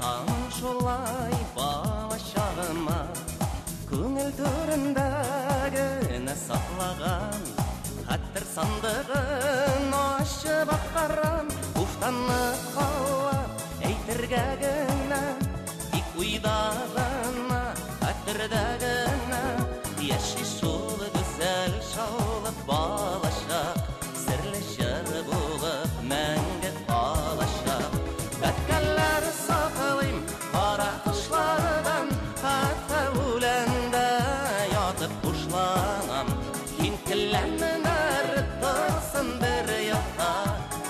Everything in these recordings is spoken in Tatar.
Кайтам шулай балачагыма, күңел түрендә генә саклаган хәтер сандыгын ачып актарам, уфтанып калам әйтергә генә, тик уйда гына, хәтердә генә яши шул гүзәл шаулы балачак, серле җыр булып мәңге калачак. Бәбкәләр саклыйм кара кошлардан, хәтта үләндә ятып хушланам. Киң келәмнәр торсын бер якта,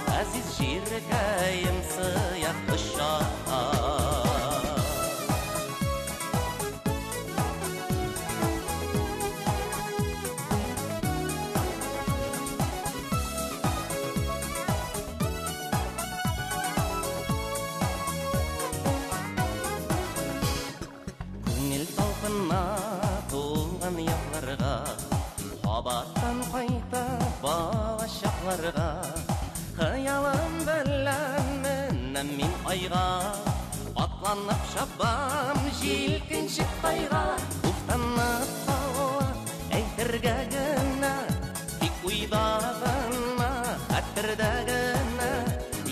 газиз җиркәем сыя кочак. Күңел талпына тулган якларга, кабаттан кайта балачакларга. Хыялым белән менәм мин айга, атланып чабам җилкенчек тайга. Уфтанып кала әйтергә генә, тик уйда гына, хәтердә генә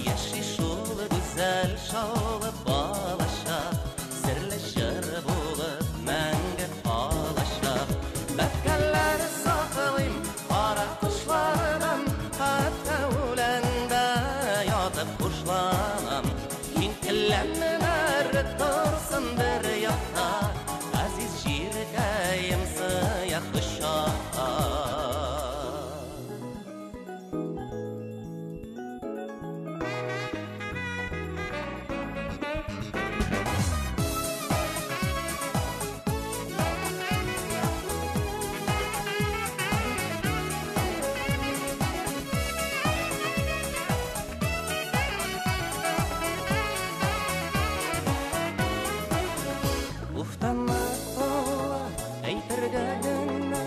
яши шул гүзәл шаулы балачак, серле җыр булып мәңге калачак. Бәбкәләр саклыйм кара кошлардан, хәтта үләндә ятып хушланам. Киң келәмнәр торсын бер якта, газиз җиркәем сыя кочак. Уфтанып кала әйтергә генә,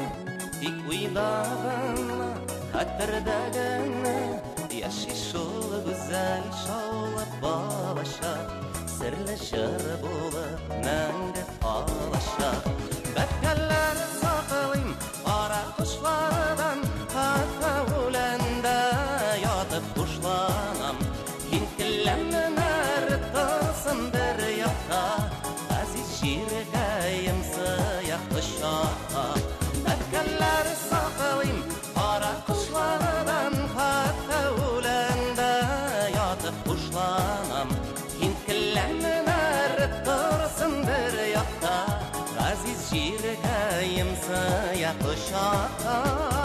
тик уйда гына, хәтердә генә яши шул гүзәл шаулы балачак, серле җыр булып мәңге калачак. Бәбкәләр саклыйм кара кошлардан, хәтта үләндә ятып хушланам. Киң келәмнәр торсын бер якта, газиз җиркәем сыя кочак. Бәбкәләр саклыйм кара кошлардан, хәтта үләндә ятып хушланам. Киң келәмнәр торсын бер якта, газиз җиркәем сыя кочак.